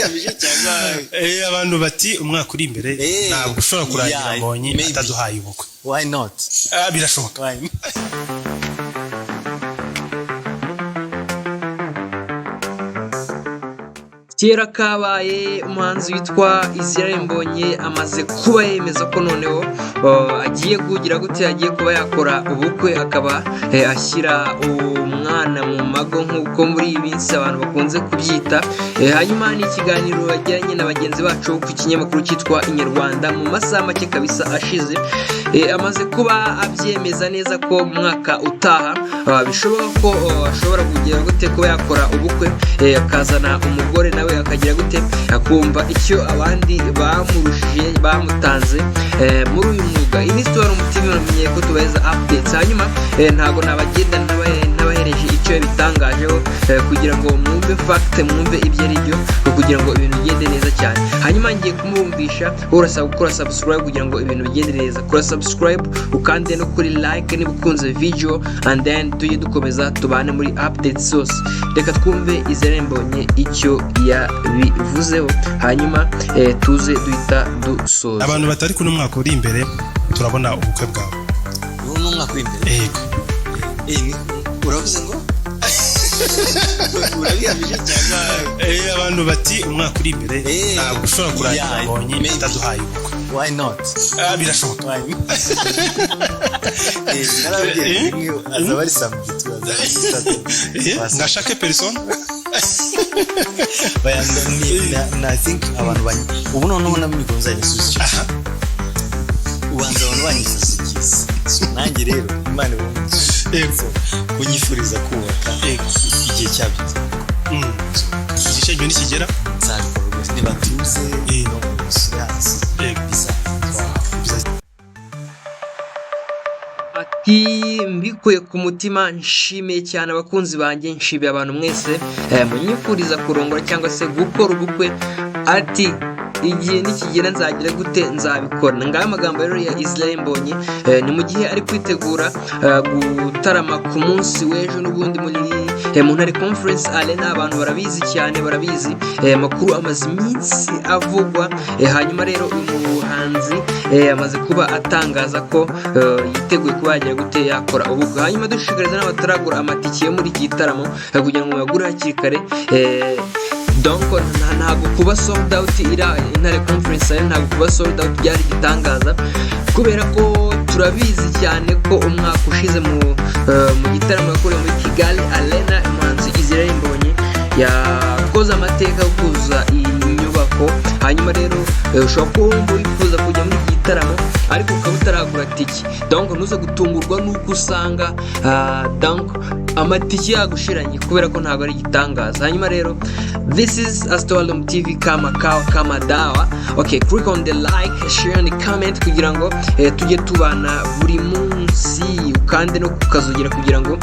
Urabihamije cyangwa? Abantu bati umwaka uri imbere ntabwo ushobora kurangira yeah, Mbonyi maybe. ataduhaye ubukwe. Why not? Ah, birashoboka. Why not? Kera kabaye, umuhanzi witwa Israel Mbonyi amaze kuba yemeza ko noneho agiye kugira gute, agiye kuba yakora ubukwe, akaba ashyira umwana mu mago, nk'uko muri iyi minsi abantu bakunze kubyita. Hanyuma ni ikiganiro yagiranye na bagenzi bacu ku kinyamakuru cyitwa Inyarwanda mu masaha make kabisa ashize. Amaze kuba abyemeza neza ko mu mwaka utaha bishoboka ko ashobora kugira gute, kuba yakora ubukwe, akazana umugore, nawe akagira gute, akumva icyo abandi bamurushije, bamutanze muri uyu mwuga. Iyi ni Story TV, muramenyeye ko tubaheza updates. Hanyuma ntabwo nabagenda ntabahereje icyo yabitangajeho, kugira ngo mwumve fact, mwumve ibyo ari byo, kugira ngo ibintu bigende neza cyane. Hanyuma ngiye kumwumvisha. Urasaba gukora subscribe kugira ngo ibintu bigende neza. Kora subscribe, ukande no kuri like niba ukunze video, and then tujye dukomeza tubane muri updates zose. Reka twumve Israel Mbonyi icyo yabivuzeho, hanyuma tuze duhita dusoza. Abantu batari kuno, mwaka uri imbere turabona ubukwe bwawe. Ubu ni umwaka uri imbere? Yego. Uravuze ngo urabihamije cyangwa? Abantu bati umwaka uri imbere ntabwo ushobora kurangira yeah, Mbonyi maybe. ataduhaye ubukwe. Why not? Ah, birashoboka. Why not? Narababwiye rimwe azaba ari samedi, tuzaza ari Saturday. Ngashake person. Oya, I think abantu banyi ubu noneho namenye ukuntu nzajya nsubiza icyo kintu. Ubanza abantu banyifuza icyiza. So, nanjye rero Imana ibumugisha. Yego. Kunyifuriza kubaka, igihe cyabyo Igihe cyabyo nikigera nzabikora rwose, nibatuze no mushyire hasi bizaza. Ati: "Mbikuye ku mutima, nshimiye cyane abakunzi banjye, nshimiye abantu mwese munyifuriza kurongora cyangwa se gukora ubukwe." Ati: "Igihe nikigera nzagira gute, nzabikora." Ngayo amagambo rero ya Israel Mbonyi. Ni mu gihe ari kwitegura gutarama ku munsi w'ejo n'ubundi muri mu Ntare Conference Arena. Abantu barabizi cyane, barabizi. Amakuru amaze iminsi avugwa. Hanyuma rero uyu muhanzi amaze kuba atangaza ko yiteguye kuba yagira gute, yakora ubukwe. Hanyuma dushishikariza n'abataragura amatike yo muri iki gitaramo kugira ngo bayagure hakiri kare. Donc ntabwo kuba sold out ira Intare Conference Arena, ntabwo kuba sold out byari igitangaza, kubera ko turabizi cyane ko umwaka ushize mu gitaramo yakorewe muri Kigali Arena, umuhanzi Israel Mbonyi yakoze amateka yo kuzuza iyi nyubako. Hanyuma rero ushobora kuba wumva wifuza kujya muri iki gitaramo ariko ukaba utaragura tike. Donc ntuze gutungurwa n'uko usanga donc amatike yagushiranye, kubera ko ntabwo ari igitangaza. Hanyuma rero, this is Astoralum TV, kama kawa kama dawa. Okay, click on the like, share and comment kugira ngo tujye tubana buri munsi. Ukande no kukazogera kugira ngo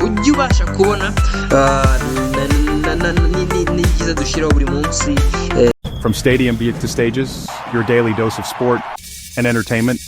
ujye ubasha kubona n'ibyiza dushyiraho buri munsi. From stadium to stages, your daily dose of sport and entertainment.